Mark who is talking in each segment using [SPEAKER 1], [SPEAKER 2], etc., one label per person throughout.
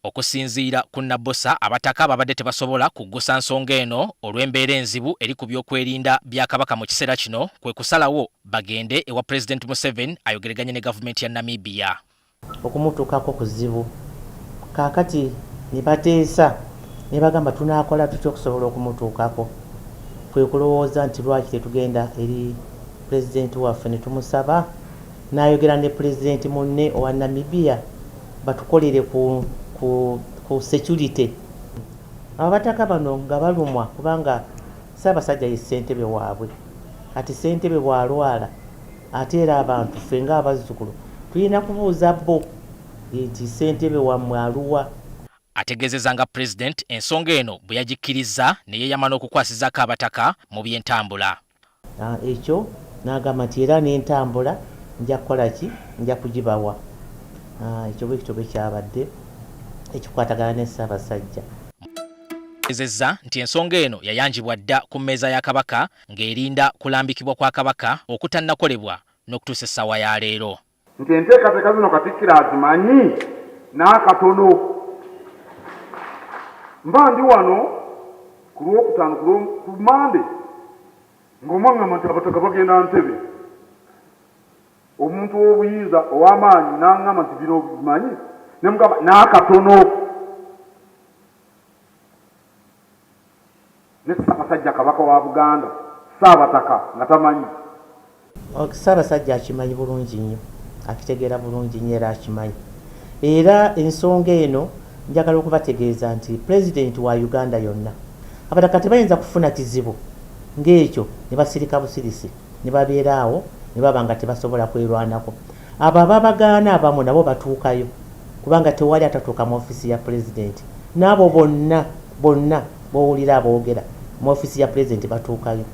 [SPEAKER 1] Okusinziira ku Nabbosa, abataka babadde tebasobola kuggusa nsonga eno olw'embeera enzibu eri ku byokwerinda bya Kabaka mu kiseera kino, kwe kusalawo bagende ewa Pulezidenti Museveni ayogereganye ne gavumenti ya Namibia.
[SPEAKER 2] Okumutuukako kuzibu. Kaakati ne bateesa ne bagamba tunaakola tutya okusobola okumutuukako? Kwe kulowooza nti lwaki tetugenda eri Pulezidenti waffe ne tumusaba n'ayogera ne Pulezidenti munne owa Namibia batukolere ku security. Abataka bano nga balumwa kubanga Ssaabasajja ye ssentebe waabwe. Kati ssentebe bw'alwala ate era abantu ffe ng'abazzukulu tulina kubuuza bo nti ssentebe wammwe aluwa?
[SPEAKER 1] Ategeezezza nga Pulezidenti ensonga eno bwe yagikkirizza ne yeeyama n'okukwasizaako abataka mu by'entambula.
[SPEAKER 2] Ekyo n'agamba nti era n'entambula nja kukola ki? Nja kugibawa. Ekyo bwe kityo bwe kyabadde ekikwatagana ne Ssaabasajja.
[SPEAKER 1] Ategeezezza nti ensonga eno yayanjibwa dda ku mmeeza ya Kabaka ng'erinda kulambikibwa kwa Kabaka okutannakolebwa n'okutuusa essaawa ya leero.
[SPEAKER 3] Nti enteekateeka zino Katikkiro azimanyi n'akatono. Mba ndi wano ku Lwokutaano, ku Mmande, ng'omu aŋŋamba nti Abataka bagenda Ntebe. Omuntu ow'obuyinza ow'amaanyi n'aŋŋamba nti bino obimanyi? Ne mugamba n'akatono. Ne Ssaabasajja Kabaka wa Buganda, Ssaabataka nga tamanyi.
[SPEAKER 2] Ssaabasajja akimanyi bulungi nnyo, akitegeera bulungi nnyo era akimanyi. Era ensonga eno njagala okubategeeza nti Pulezidenti wa Uganda yonna. Abataka tebayinza kufuna kizibu ng'ekyo ne basirika busirisi ne babeera awo ne baba nga tebasobola kwerwanako. Abo ababagaana abamu nabo batuukayo kubanga tewali atatuuka mu ofiisi ya Pulezidenti. N'abo bonna bonna b'owulira aboogera mu ofiisi ya Pulezidenti batuukayo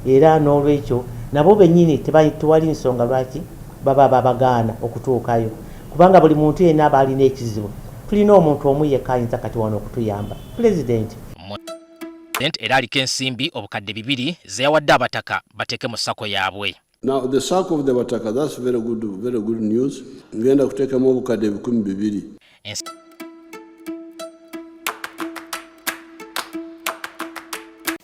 [SPEAKER 2] era n'olwekyo nabo bennyini tewali nsonga lwaki baba babagaana okutuukayo kubanga buli muntu yenna aba alina ekizibu tulina omuntu omu yekka ayinza kati wano okutuyamba, Pulezidenti.
[SPEAKER 1] Pulezidenti era aliko ensimbi 2000 ze yawadde abataka bateeke mu sacco yaabwe.
[SPEAKER 4] Now the sacco of the Bataka, that's very good, very good news. Ngenda kuteekamu 2000.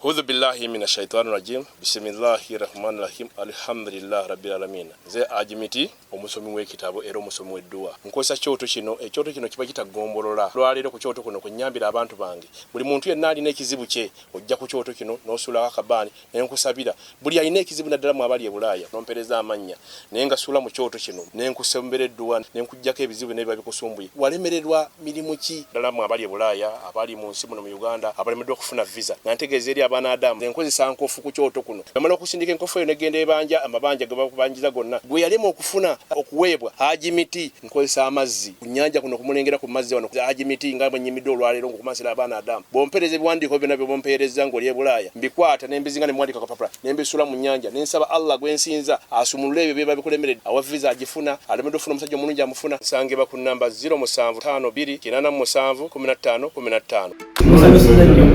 [SPEAKER 5] Hudhu billahi mina shaitani rajim bisimillahi rahmani rahim alhamdulillah rabbil alamin. Nze Ajimiti omusomi w'ekitabo era omusomi w'edduwa. Nkozesa kyoto kino, ekyoto kino kiba kitagombolola. Olwaleero ku kyoto kuno kwe nnyambira abantu bange. Buli muntu yenna alina ekizibu kye ojja ku kyoto kino n'osuulako akabaani ne nkusabira. Buli alina ekizibu naddala mwe abali e Bulaaya n'ompeereza amannya naye ngasuula mu kyoto kino ne nkusombera edduwa ne nkuggyako ebizibu byonna ebiba bikusumbuye. Walemererwa mirimu ki? Naddala mwe abali e Bulaaya, abali mu nsi muno mu Uganda abalemeddwa okufuna visa nga ntegeeza eri abaana-adamu nze nkozesa nkofu ku kyoto kuno. Bwemala okusindika enkofu eyo negenda ebanja amabanja gebakubanjiza gonna. Gwe yalema okufuna okuweebwa Haji Miti nkozesa amazzi ku nnyanja kuno kumulengera ku mazzi wano Haji Miti nga bwe nnyimiddwa olwaleero ng'okumansira abaana Adamu. Bw'ompeereza ebiwandiiko byonna by'oba ompeerezza ng'oli e Bulaaya mbikwata ne mbizinga ne mbiwandiika ku kapapula ne mbisuula mu nnyanja ne nsaba Allah gwe nsinza asumulule ebyo ebiba bikulemeredde. Awa visa agifuna, alemeddwa okufuna omusajja omulungi amufuna. Nsangibwa ku nnamba ziro musanvu ttaano bbiri kinaana mu musanvu kkumi na ttaano kkumi na ttaano.
[SPEAKER 6] Musanyusiza nnyo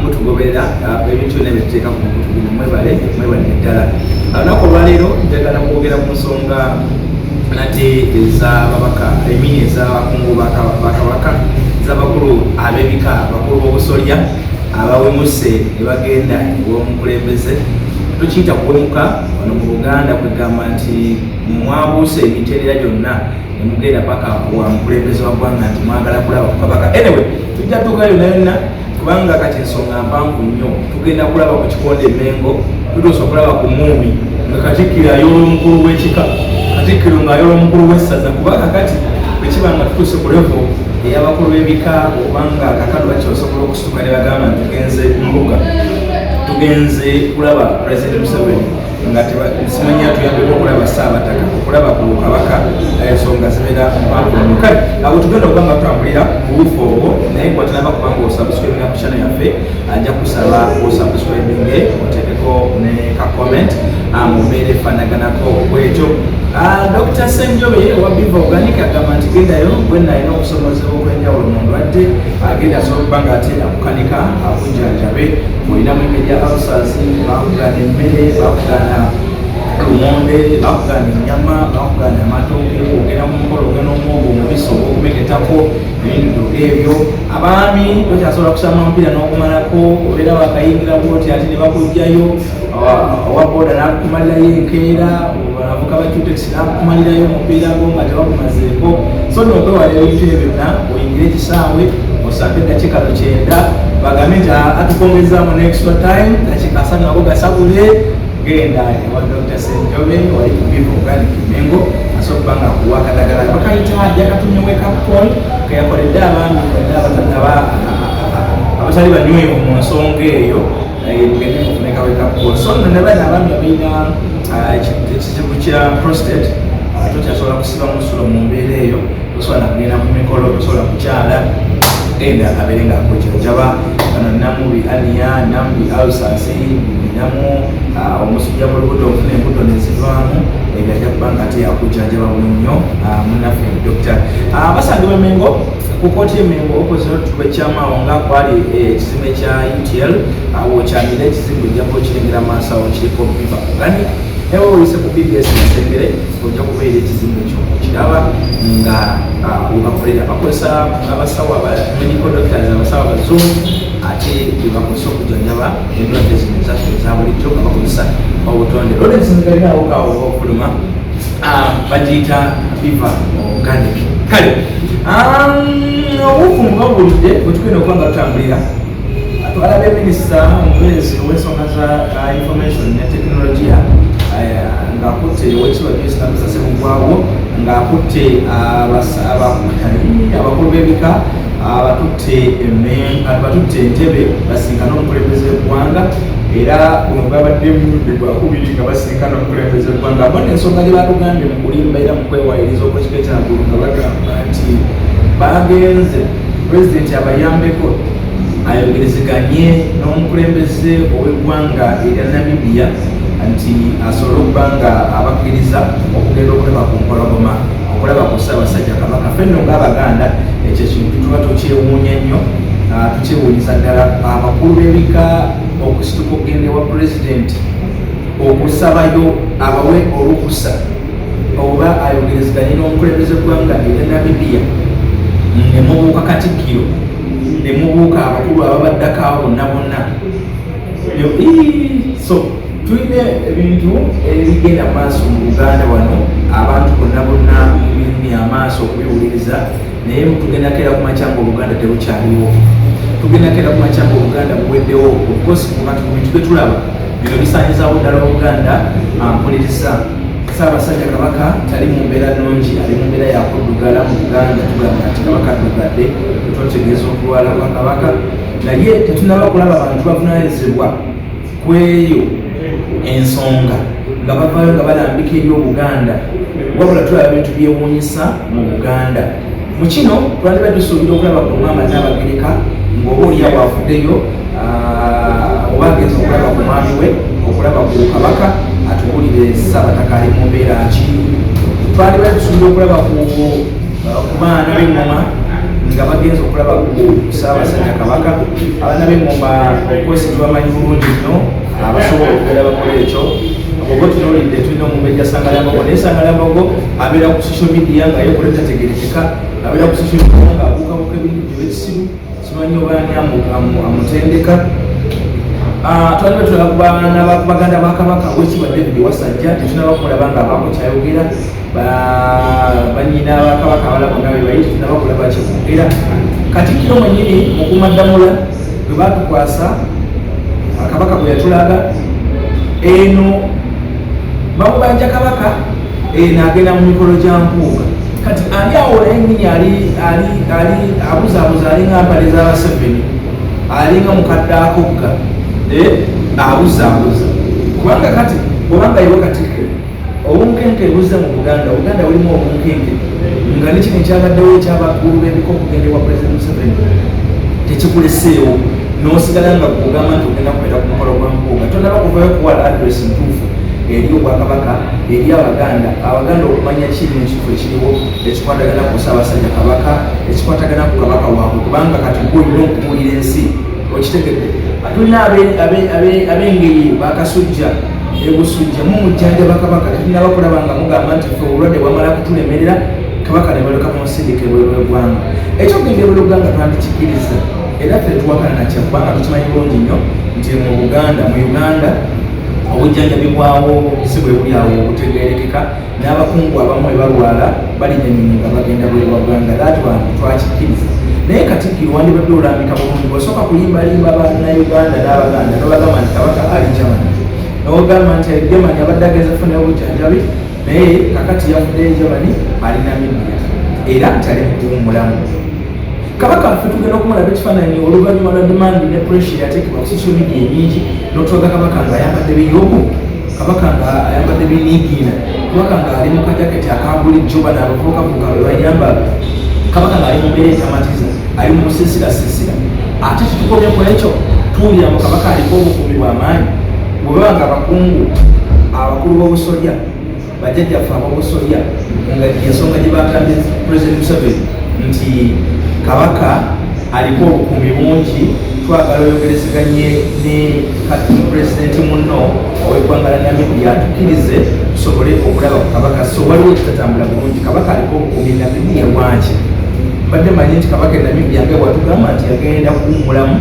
[SPEAKER 6] mutugoberera ebintu byonna byetuteeka ku mukutu guno, mwebale mwebalire ddala. Olunaku olwaleero njagala kwogera ku nsonga nate ez'ababaka emini ez'abakungu bakabaka ez'abakulu ab'ebika abakulu b'obusolya abawemuse ne bagenda ew'omukulembeze. Tukiyita kuwemuka wano mu Buganda, kwegamba nti mwabuuse emitendera gyonna nemugenda paka wa mukulembeze wa ggwanga nti mwagala kulaba ku kabaka. Anyway, tujja tuuka yonna yonna kubanga kati ensonga mpanvu nnyo. Tugenda kulaba ku kikonde Mengo, tutuuse okulaba ku Muumi nga Katikkiro ayola omukulu w'ekika, Katikkiro ng'ayola omukulu w'essaza, kuba kakati bwe kiba nga tutuuse ku level ey'abakulu b'ebika, obanga kakano bakyosobola okusituka ne bagamba nti tugenze mbuga, tugenze kulaba President Museveni nga simanya tuyambeko okulaba Ssaabataka, okulaba ku kabaka, ensonga zibeera mpanvu nnyo. Kale abo tugenda okuba nga tutambulira mu buufu obwo, naye gwatanaba kubanga osubscribinga ku channel yaffe, ajja kusaba osubscribinge, oteekeko ne ka comment mu mbeera efaanaganako bwetyo. Dr. Senjobe owa Biva Organic agamba nti gendayo gwenna alina okusomozebwa okw'enjawulo mu ndwadde, agenda asobola okuba nga ate akukanika akujjanjabe. Olinamu engeri ya ulcers, bakugaana emmere, bakugaana Lumonde bakugaana, ennyama bakugaana, amatooke, ogenda ku mukolo ogenda omuwogo omubisi ogw'okumeketako, ebintu ebyo. Abaami tokyasobola kusamba mupiira n'okumalako, obeera wakayingira bwoti ate ne bakugjayo, owa boda nakumalirayo enkeera, abavuka ba Cutex nakumalirayo omupiira gwo nga tebakumazeeko. So nno okwewala ebintu ebyo byonna, oyingire ekisaawe osambe eddakiika 90, bagambe nti atukwongezaamu ne extra time dakiika 30, nago gasabule. Genda ewa Dr. Senjobe wali ku Viva Organic Mengo, asobola okuba nga akuwa akadagala bakayita jakatumye wake up call, keyakoledde abaami bonna abatali banywevu mu nsonga eyo. Mugende mufune ka wake up call. So nno ne bano abaami abalina ekizibu kya prostate, tokyasobola kusiba musulo mu mbeera eyo, tosobola nakugenda ku mikolo, tosobola kukyala, genda abeere nga akujjanjaba. Bano namubi ania, namubi ulcers, ninamu omusujja mu lubuto, ofuna embuto nezivaamu, ebyo ajja kuba nga ate yakujjanjaba bulungi nnyo munnaffe Dokita. Basangibwa Mengo, ku kooti y'Emengo opposite kwekyamaawo nga kwali ekizimbe kya UTL. Awo kyamira ekizimbe ojja kuba okirengera maaso awo, kiriko Viva Organic. Naye oyise ku BBS Masengere, ojja kubeera ekizimbe ekyo okiraba nga webakolera. Bakozesa abasawo aba medical doctors, abasawo abazungu, ate bebakozesa okujjanjaba endwadde zino ezaffe eza bulijjo nga bakozesa obutonde. Lawrence ngalinawo kawo okufuluma, bagiyita Viva Organic. Kale obufumu babulidde bwe tugenda okuba nga tutambulira. Twalabye minisita omubeezi ow'ensonga za information ne tekinologiya ng'akutte owekitiibwa Joyce Namusa Ssebuggwawo, ng'akutte abakulu b'ebika, abatutte Entebe basinkane omukulembeze w'eggwanga. Era guno gwabadde mulundi gwakubiri nga basinkana omukulembeze w'eggwanga. Bona ensonga gye batugambye mu kulimba era mu kwewayiriza okwekika ekyaggulu, nga bagamba nti bagenze pulezidenti abayambeko ayogerezeganye n'omukulembeze ow'eggwanga erya Namibia nti asobole okuba nga abakkiriza okugenda okulaba ku mpologoma, okulaba ku Ssaabasajja Kabaka. Ffe nno ng'Abaganda ekyo ekintu tuba tukyewuunya nnyo, tukyewuunyiza ddala abakulu b'ebika okusituka okugenda ewa pulezidenti okusabayo abawe olukusa oba ayogerezeganye n'omukulembeze ggwanga erya Namibia, ne mubuuka Katikkiro, ne mubuuka abakulu ababaddako awo bonna bonna. So tulina ebintu ebigenda maaso mu Buganda wano, abantu bonna bonna mubirumya amaaso okubiwuliriza, naye tugenda keera ku makya nga Obuganda tebukyaliwo, tugenda keera ku makya nga Obuganda buweddewo. Of course kati ku bintu byetulaba bino bisaanyizaawo ddala Obuganda. Mpuliriza, Ssaabasajja Kabaka tali mu mbeera nnungi, ali mu mbeera yakuddugala. Mu Buganda tugamba nti Kabaka addugadde, tutegeeza okulwala kwa Kabaka, naye tetunaba kulaba bantu bavunaanyizibwa ku eyo ensonga nga bavaayo nga balambika eri Obuganda, wabula tulaba bintu byewuunyisa mu Buganda. Mu kino twandibadde tusuubira okulaba ku Maama Nnaabagereka ng'oba oli awo avuddeyo oba agenza okulaba ku mwami we, okulaba ku Kabaka, atubuulire Ssaabataka ali mu mbeera ki. Twandibadde tusuubira okulaba ku baana b'eŋŋoma nga bagenza okulaba ku Ssaabasajja Kabaka. Abaana b'eŋŋoma okosi tubamanyi bulungi nnyo, abasobola okubeera bakola ekyo. Oba tunuulidde tulina omumbejja Sangalyambogo, naye Sangalyambogo abeera ku social media nga yekola tategerekeka, abeera ku social media nga abuukabuuka ebintu byebekisiru, simanyi oba ani amutendeka. Twaliba tulaba ku baana baganda ba Kabaka, Owekitiibwa David Wasajja tetunaba kumulaba nga abaako kyayogera. Banyina ba Kabaka abalala bonna be bayi tetunaba kulaba kyeboogera. Katikkiro mwennyini Mukuumaddamula bwe batukwasa Kabaka bwe yatulaga eno bamubanja Kabaka eno agenda mu mikolo gya Mpuuga. Kati ali awo naye nnyini ali ali ali abuzaabuza, alinga mpale z'Abaseveni, alinga mukadde akogga, abuzaabuza. Kubanga kati bwobanga iwe Katikkiro, obunkenke buzze mu Buganda, Obuganda bulimu obunkenke, nga nekino ekyabaddewo ekyabakulu b'ebika okugenda ewa President Museveni tekikuleseewo, n'osigala nga kugamba nti ogenda kubeera ku mukolo gwa Mpuuga. Tonaba kuvayo kuwala address ntuufu eri Obwakabaka, eri Abaganda, Abaganda okumanya kiri ekifo ekiriwo ekikwatagana ku Ssaabasajja Kabaka, ekikwatagana ku Kabaka waabwe, kubanga kati gwe olina okubuulira ensi, okitegedde? Tulina ab'engeri bakasujja. Ebusujja mumujjanjaba Kabaka, tetunaba kulaba nga mugamba nti ffe obulwadde bwamala kutulemerera, Kabaka ne baleka kumusindika ebweru w'eggwanga. Ekyokugenda ebweru w'eggwanga twandikikiriza, era ffe tuwakana nakyo, kubanga tukimanyi bulungi nnyo nti mu Buganda, mu Uganda, obujjanjabi bwawo si bwe buli awo obutegeerekeka, n'abakungu abamu bwe balwala balinnya ennyonyi nga bagenda bweru wa ggwanga. That one twakikkiriza. Naye Katikkiro, wandibadde olambika bulungi. Bw'osooka kulimbalimba Bannayuganda n'Abaganda n'obagamba nti Kabaka ali Germany, n'ogamba nti Germany abadde agenze kufunayo obujjanjabi, naye kakati yavuddeyo Germany ali Namibia, era nti ali mu kuwummulamu. Kabaka ffe tugenda okumulaba ekifaananyi oluvannyuma lwa demand ne pressure yateekebwa ku social media enyingi, n'otulaga Kabaka ng'ayambadde biyogo, Kabaka nga ayambadde biniigiina, Kabaka ng'ali mu kajaketi aka bulijjo bano abavubukavubuka be bayambala, Kabaka ng'ali mu mbeera etamatiza, ali mu busiisirasiisira. Ate tetukomye ku ekyo, tuwulira mu Kabaka aliko obukuumi bw'amaanyi. Bwe baba nga abakungu abakulu b'obusolya, bajjajjaffe ab'obusolya, nga ensonga gye bagambye President Museveni nti Kabaka aliko obukuumi bungi, twagala oyogerezeganye ne pulezidenti munno ow'eggwanga la Namibia atukkirize tusobole okulaba ku Kabaka. So waliwo ekitatambula bulungi. Kabaka aliko obukuumi Namibia lwaki? Mbadde manyi nti Kabaka e Namibia nga bwatugamba nti yagenda kuwummulamu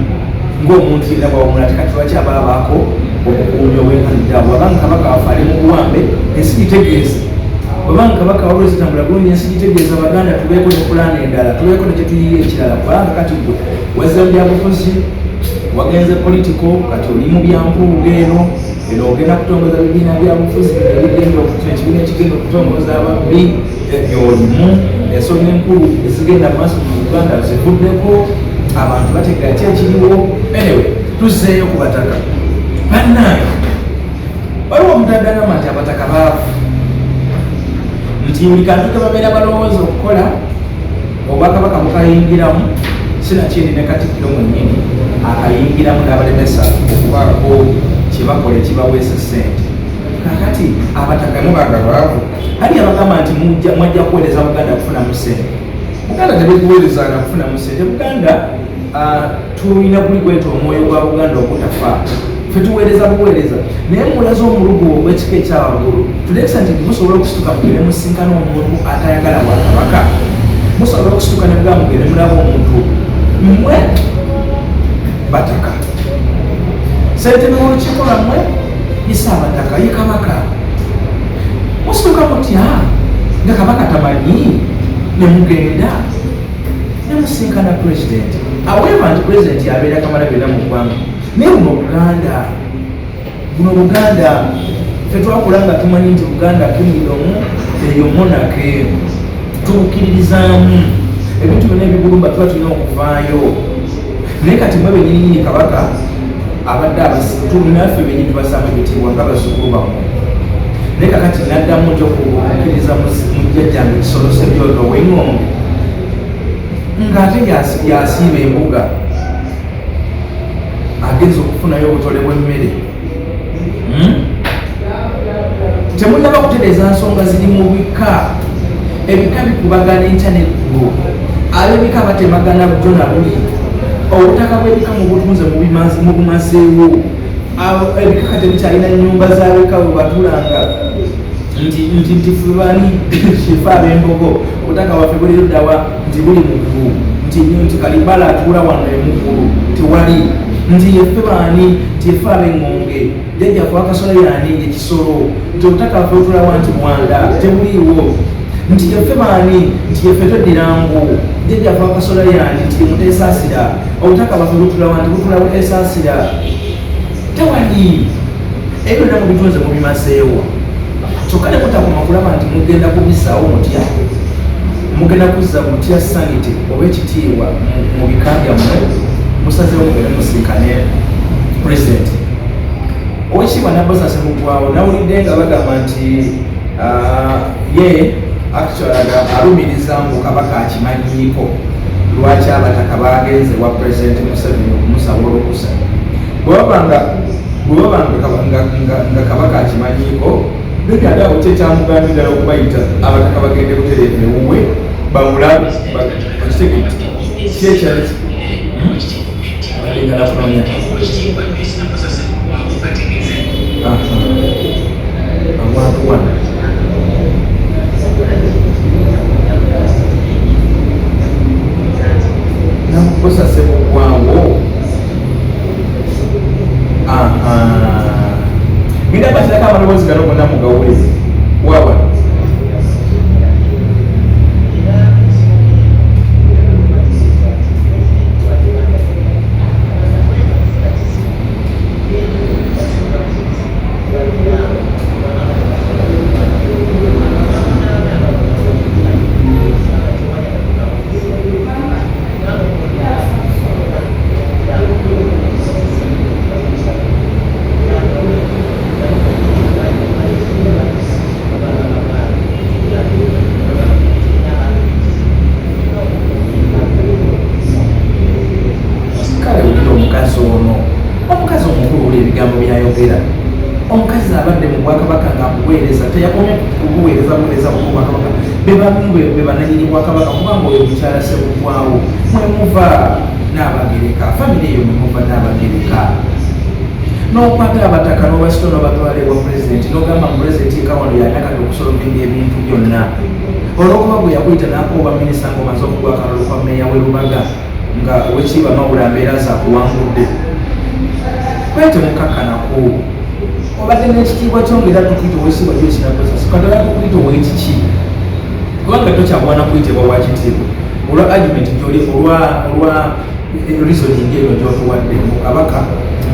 [SPEAKER 6] ng'omuntu yenna bwawummula, ate kati lwaki aba abaako obukuumi obwenkanidde awo? Wabanga Kabaka waffe ali mu buwambe, ensi gitegeeza. Wabanga Kabaka waliwo zitambula bulungi, ensi gitegeeza. Baganda tubeeko ne pulaani endala, tubeeko ne kyetuyiye ekirala, kubanga kati gwe wazze mu byabufuzi, wagenze political, kati oli mu byampuuga. Eno eno ogenda kutongoza bibiina byabufuzi bino ebigenda, ekibiina ekigenda okutongoza ababbi byolimu. Ensonga enkulu ezigenda mu maaso mu Uganda zivuddeko, abantu bategeera ki ekiriwo. Anyway, tuzzeeyo ku bataka. Bannange, waliwo omuntu agamba nti abataka baavu, nti buli kantu ke babeera balowooza okukola obwakabaka bukayingiramu, sinakindi ne Katikkiro mwennyini akayingiramu n'abalemesa okubaako kyebakola ekibaweesa ssente. Kakati abataka mubanga baavu, ali abagamba nti mwajja kuweereza Buganda kufunamu ssente. Buganda tebikuweerezanga kufunamu ssente. Buganda tulina guli gweta omwoyo gwa Buganda ogutafa. Ffe tuweereza buweereza, naye mulaze omulugu ogw'ekika ekyawaggulu tulekisa nti musobola okusituka mugende musinkana omuntu atayagala bwakabaka, musobola okusituka ne mugamba mugende mulaba omuntu. Mmwe bataka, ssentebe w'olukiiko lwammwe ye Ssaabataka, ye Kabaka. Musituka mutya nga Kabaka tamanyi ne mugenda ne musinkana pulezidenti? Aweeva nti pulezidenti abeera kamala byonna mu ggwanga, naye buno Buganda, buno Buganda. Ffe twakula nga tumanyi nti Buganda kingdom eyo monarchy, tubukkiririzaamu. Ebintu byonna ebigulumba tuba tulina okuvaayo, naye kati mwe benyininyini Kabaka abadde naffe benyini tubasaamu ebitiibwa nga bazzukulu bammwe, naye kakati naddamu nti okukkiriza mu jjajjange Kisolo Sebyoto ow'Eŋŋombe ng'ate yasiiba embuga, agenza okufunayo obutole bw'emmere. Temunnaba kutereeza nsonga ziri mu bika. Ebika bikubagana enkya n'eggulo, ab'ebika batemagana bjo na buli. Obutaka bw'ebika mubutunze, mubumazeewo. Ebika kati bikyalina nyumba zabika we batulanga nti nti nti ffe bani? Ffe ab'embogo, obutaka bwaffe buli luddawa? Nti buli muggulu, nti nti Kalibala atuula wano emuggulu, tewali. Nti yeffe baani? Nti yeffe ab'eŋŋonge, jjajjaffe Akasola yaani? Ye Kisolo. Nti obutaka bwaffe butulawa? Nti Bwanda, tebuliiwo. Nti yeffe baani? Nti yeffe tweddirangu, jjajjaffe Akasola yaani? Nti ye Muteesaasira. Obutaka bwaffe butulawa? Nti butula Buteesaasira, tewali. Ebyo byonna mubitunze, mubimazeewo. Kyokka ne mutakoma kulaba nti mugenda kubizaawo mutya, mugenda kuzza mutya sanity oba ekitiibwa mu bika byammwe. Musazeewo mugende musinkane pulezidenti. Owekitiibwa Nabbosa Ssebuggwawo, nawulidde nga bagamba nti ye actually alumiriza ngu Kabaka akimanyiiko lwaki abataka bagenze wa Pulezidenti Museveni okumusaba olukusa. Bwe baba nga Kabaka akimanyiiko, then ate awo ki ekyamugambye ddala okubayita abataka bagende butereevu ewuwe bamulabe? Okitegedde ki ekyali bagenda kunoonya? Part 1. Nabbosa Ssebuggwawo. Ngenda baterako amaloboozi gano gonna mugawulire. Wawa. Kale wulira omukazi ono, omukazi omukulu, wulira ebigambo byayogera. Omukazi abadde mu bwakabaka ng'akuweereza, teyakomye kubuweereza buweereza mu bwakabaka, be bamu be bananyini bwakabaka, kubanga oyo mukyala Ssebuggwawo mwemuva Naabagereka, famire eyo mwemuva Naabagereka. N'okwata abataka n'obasito n'obatwala ewa pulezidenti, n'ogamba mu pulezidenti eka wano yanakati okusolvinga ebintu byonna, olw'okuba gwe yakuyita n'akuwa minisita ng'omaze okugwa akalulu kwa meeya w'e Lubaga, nga owekiibwa Mawula mbeera zakuwangudde. Kwete mukakkanako obadde n'ekitiibwa kyo ngaera tukuyita owekitiibwa kyo ekinakozesa kati oya tukuyita owekiki, kubanga tokyagwana kuyitibwa wakitiibwa olwa argument gyoli, olwa reasoning eno gyotuwadde mu kabaka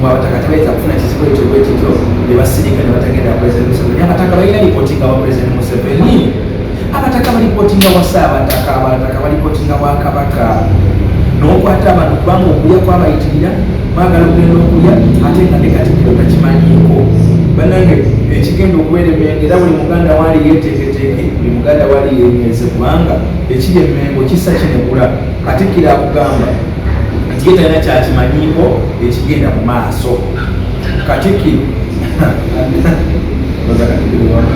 [SPEAKER 6] mu abataka tebayinza kufuna kizibu ekyo bwe kityo ne basirika ne batagenda President Museveni. Abataka balina reportinga wa President Museveni? Abataka bareportinga wa Ssaabataka? Abataka bareportinga wa Kabaka? N'okwata abantu kubanga okulya kwabayitirira, mwagala okugenda okulya ate nga ne Katikkiro takimanyiiko. Bannange, ekigenda okubeera Emmengo, era buli Muganda waali yeeteeketeeke, buli Muganda waali yenyweze, kubanga ekiri Emmengo kisa kinegula. Katikkiro akugamba nti ye talina kyakimanyiiko ekigenda mu maaso. Katikkiro oza Katikkiro wano.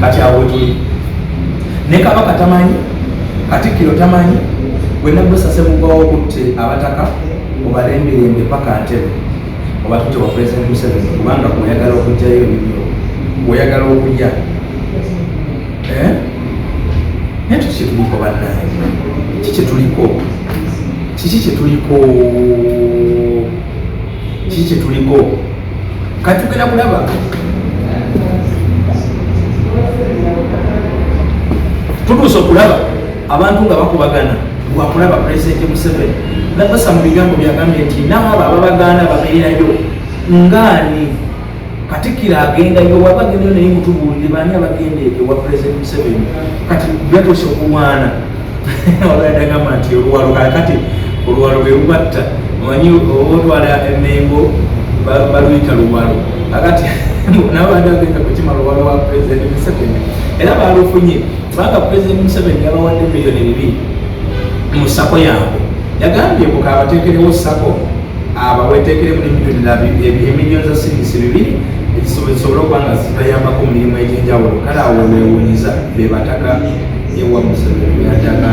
[SPEAKER 6] Kati awo tuli ne Kabaka tamanyi, Katikkiro tamanyi. Gwe Nabbosa Ssebuggwawo, okutte abataka obalemberembe paka Ntebe, obatutte wa President Museveni, kubanga bw'oyagala okugjayo ebibyo, bw'oyagala okulya. Eh? Naye kiki kyetuliko bannange? Kiki kyetuliko? Kiki kyetuliko? Kiki kyetuliko? Kati tugenda kulaba, tutuuse okulaba abantu nga bakubagana lwakulaba Pulezidenti Museveni. Nabbosa mu bigambo byagambye nti naabo ababagaana babeerayo ngaani. Katikkiro agendayo, waba agendayo, naye mutubuulire baani abagenda ewa Pulezidenti Museveni. Kati byatuuse okulwana, olwadagamba nti oluwalo, kakati oluwalo lwe lubatta. Omanyi oba otwala Emmengo baluyita luwalo, akati nabo badde bagenda kukima luwalo wa Pulezidenti Museveni, era balufunye, kubanga Pulezidenti Museveni yabawadde miliyoni 2 mu SACCO yaabwe. Yagambye buka abateekerewo SACCO, abaweteekeremu ne emiliyoni za siringisi 2 zisobole okuba nga zibayambako mu mirimu egy'enjawulo. Kale awo weewuunyiza be bataka ewa Museveni yaddaga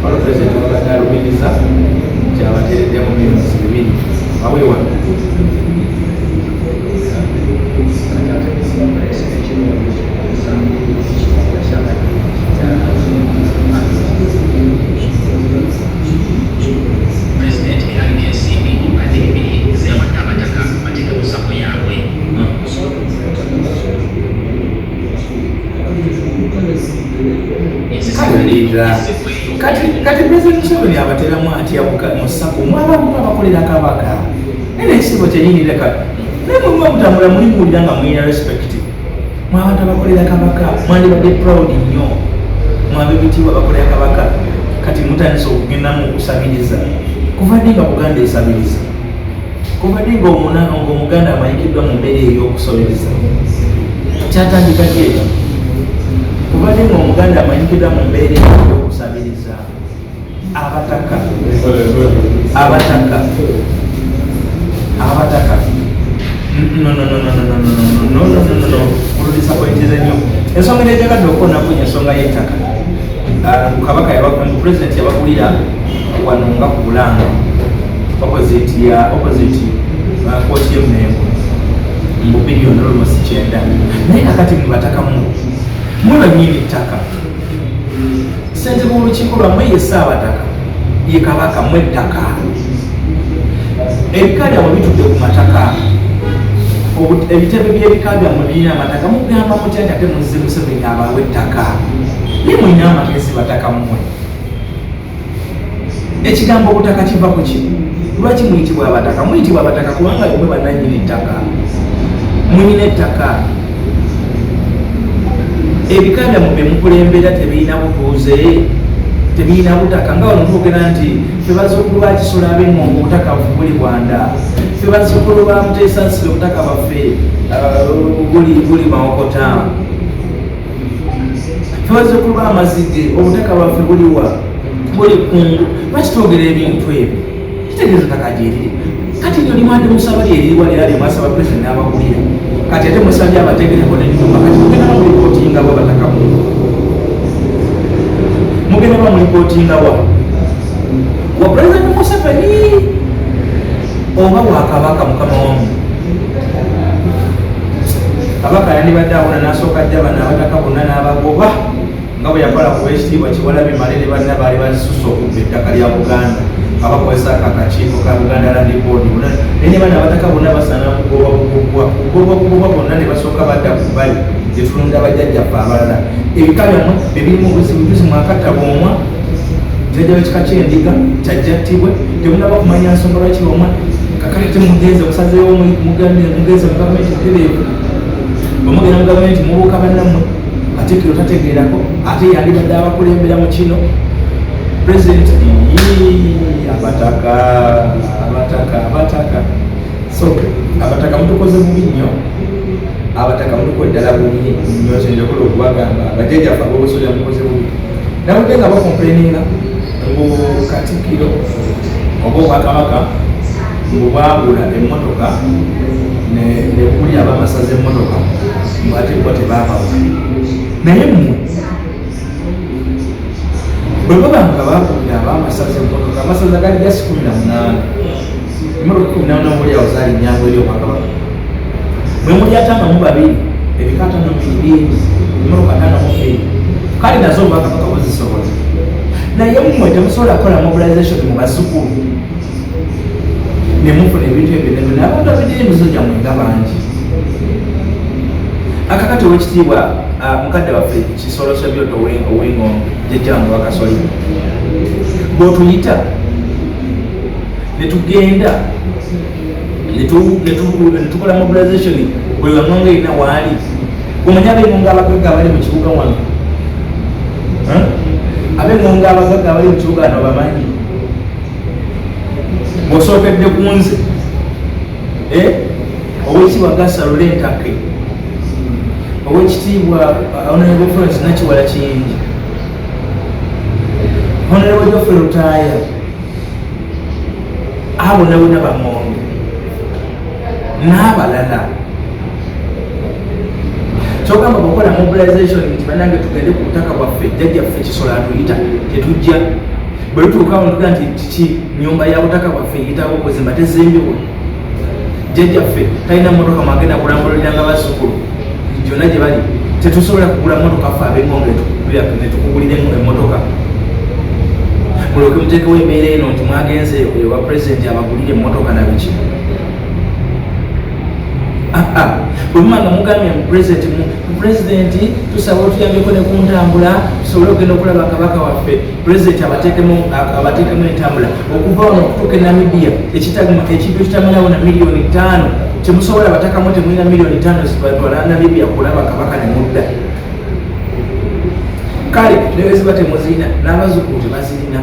[SPEAKER 6] waliwo pulezidenti wabadde alumiriza nti abateereddemu miliyoni 2 awewa.
[SPEAKER 1] Pulezidenti era alina ensimbi 2,000 zeyawadde abataka bateeke mu SACCO yaabwe.
[SPEAKER 6] Kawulira kati President Museveni abateramu atya mu SACCO mwabamu abakolera Kabaka, naye nekisibo kyenyini leka naye mwe mutambula muli muwulira nga mulina respect. Mwe abantu abakolera Kabaka mwandibadde proud nnyo, mwabebitiibwa abakolera Kabaka. Kati mutandise okugendamu okusabiriza. Kuva ddi nga Buganda esabiriza? Kuva ddi ng'Omuganda amanyikiddwa mu mbeera ey'okusobiriza? Kyatandika ddi ekyo? Obadde nga Omuganda amanyikiddwa mu mbeera ey'okusabiriza. Abataka, abataka, abataka, no, no, no, no, no, no, no, no, no, no, no, no, muludisappointize nnyo. Ensonga enejagadde okukonaku ensonga y'ettaka. Kabaka, Pulezidenti yabagulira wano nga ku Bulanga, opposite ya opposite kooti y'Emmengo, mu biliyoni almost 90. Naye kakati mubataka mu mwe bannyini ttaka, ssentebe w'olukiiko lwammwe ye Ssaabataka, ye Kabaka. Mwe ettaka, ebika byammwe bitudde ku mataka, ebitebe by'ebika byammwe birina amataka. Mugamba mutya nti ate muzze Museveni abawe ettaka? Naye mulina amagezi, bataka mmwe? Ekigambo obutaka kiva ku ki? Lwaki muyitibwa abataka? Muyitibwa abataka kubanga mwe bannannyini ttaka, mulina ettaka. Ebika byammwe bye mukulembera tebirina butuuze, tebirina butaka. Nga wano twogera nti ffe bazzukulu ba Kisolo ab'Eŋŋongo, obutaka buli Bwanda. Ffe bazzukulu ba Muteesa Nsire, obutaka bwaffe buli Mawokota. Ffe bazzukulu ba Mazige, obutaka bwaffe buliwa? Buli Kungu. Lwaki twogera ebintu ebyo? Kitegeeza ttaka gyeriri. Kati lyo limwadde musaba lyeririwa? Lera lyemwasaba President n'abagulira, kati ate musabye abategereko n'ennyumba. Kati mugenda bamulipotinga wa? Bataka mu mugenda bamulipotinga wa? Wa President Museveni oba wa Kabaka mukama wamu? Kabaka yandibadde awona n'asooka ajja bano abataka bonna n'abagoba, nga bwe yakola ku b'ekitiibwa Kiwalabye Male ne banna baali bazisusa okubba ettaka lya Buganda, nga bakozesa akakiiko ka Buganda Land Board bonna. Naye ne bano abataka bonna basaana kugobwa bugobwa, kugobwa bugobwa bonna, ne basooka badda ku bbali gye tulonda bajjajjaffe abalala. Ebika byammwe bye birimu obuzibu. Juzi mwakatta bwomwa, jjajja w'ekika ky'Endiga kyajjattibwe, temunaba kumanya nsonga lwaki bwomwa. Kakati temugenze, musazeewo mugenze mu gavumenti butereevu. Bwe mugenda mu gavumenti mubuuka bannammwe. Katikkiro tategeerako, ate yandibadde abakulembera mu kino. Pulezidenti, abataka, abataka, abataka, so abataka mutukoze bubi nnyo. Abataka mutukoze ddala bubi nnyo. Kyenjakola okubagamba, bajjajjaffe ab'obusolya, mukoze bubi. Nawulidde nga bacomplaininga ngu Katikkiro oba obwakabaka ngu bwagula emmotoka nebugulira abamasaza emmotoka, ngu ate bo tebabawa. Naye mmwe bwe baba nga bagulira abamasaza emmotoka, amasaza gali gasi 18, emmotoka 18 muli awo zaali nyangu eri obwakabaka. Bwe muli 52, ebika 52 bingi, emmotoka 52, kale nazo obwakabaka buzisobola. Naye mmwe temusobola kukola mobilization mu bazzukulu ne mufuna ebintu ebyo nebyo? Abantu abidira emizo gyammwe nga bangi. Akakati, owekitiibwa mukadde waffe Kisolo Sebyoto ow'Engonge, jjajjange Wakasoli, bw'otuyita ne tugenda ne tukola mobilization, buli waŋŋonge erina waali. Omanyi ab'Engonge abagagga abali mu kibuga wano? Ab'Engonge abagagga abali mu kibuga wano bamanyi. Ng'osookedde ku nze, owekitiibwa Gasa Lulentake, owekitiibwa Honorable Florence Nakiwala Kiyingi, Honorable Geoffrey Lutaaya, abo nabona baŋŋonge n'abalala. Kyogamba bwekola mobilization nti banange tugende ku butaka bwaffe, jjajjaffe Kisolo atuyita, tetujja. Bwe lutuukawo ntuga nti kiki, nyumba ya butaka bwaffe eyitawo okuzimba tezimbibwa, jjajjaffe talina motoka mwagenda kulambululira nga bazzukulu gyonna gye bali, tetusobola kugula motoka ffe ab'Engonge netukugulira emmotoka, mulyoke muteekewo embeera eno nti mwagenze ewa Pulezidenti abagulire emmotoka na biki. Bwe muba nga mugambye mu Pulezidenti, Pulezidenti tusaba otuyambeko ne ku ntambula tusobole okugenda okulaba Kabaka waffe, Pulezidenti abateekemu entambula okuva wano okutuuka e Namibia, ekintu ekitamalawo na miliyoni 5 temusobola. Batakamu temulina miliyoni 5 zibatwala Namibia kulaba Kabaka ne mudda? Kale ne ziba temuzirina, n'abazzukulu tebazirina.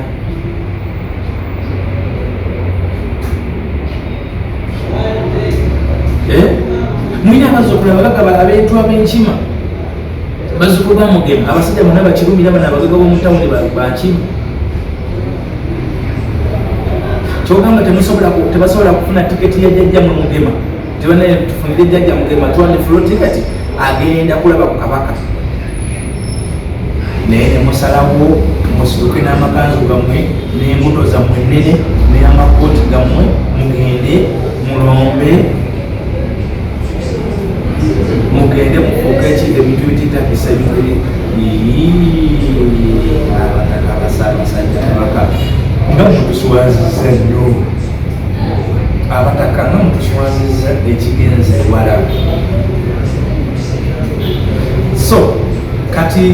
[SPEAKER 6] Mulina abazzukulu abagagga abetwa b'enkima. Bazzukulu ba Mugema abasajja bonna bakirumira bano abagagga b'omu tawuni baki kyogamba temusobola tebasobola kufuna tiketi ya jjajja mwe Mugema tebanaye tufunire jjajja Mugema twande fulo tiketi agenda kulaba ku kabaka naye nemusalawo musituke n'amakanzu gammwe n'embuto zammwe ennene n'amakooti gammwe mugende mulombe mugende mufuuke ki ebintu ebiteetagisa ebintu abataka abasabasajja kabaka nga mutuswaziza nnyo abataka nga mutuswaziza ekigenza ewala so kati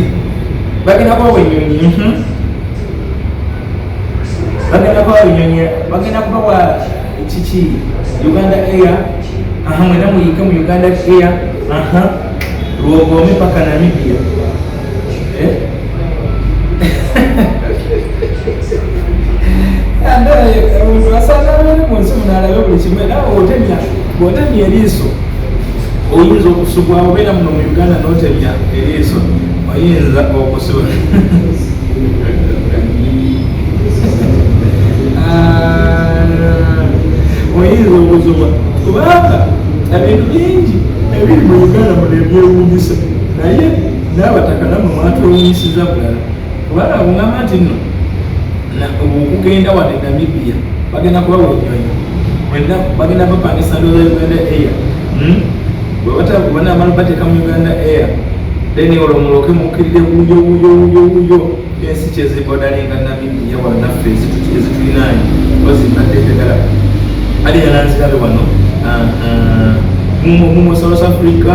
[SPEAKER 6] bagenda kubawa enyonyi mhm. bagenda kubawa enyonyi bagenda kubawa kiki Uganda Air aha mwena muyike mu Uganda Air aha lwogome paka Namibia eh? Omuntu asaana abeere mu nsi muno alabe buli kimu era otemya bw'otemya eriiso oyinza okusubwa obeera muno mu Uganda n'otemya eriiso oyinza okusubwa Ah, oyinza okuzuba kubanga ebintu bingi ebiri mu Uganda muno ebyewuunyisa naye n'abataka namwe mwatwewuunyisiza bulala kubanga bungamba nti nno okugenda wano e Namibia bagenda kubawa ennyonyi mwena bagenda bapangisa ndowooza Uganda Air hmm? bwebanamala bateeka mu Uganda Air then olwo muloke mukkirire wuyo wuyo wuyo wuyo ensi kyezibodalinga Namibia wano naffe ezitulinaanye ozimbadde njagala ali yalanzirabe wano ah, ah. Mumu South Africa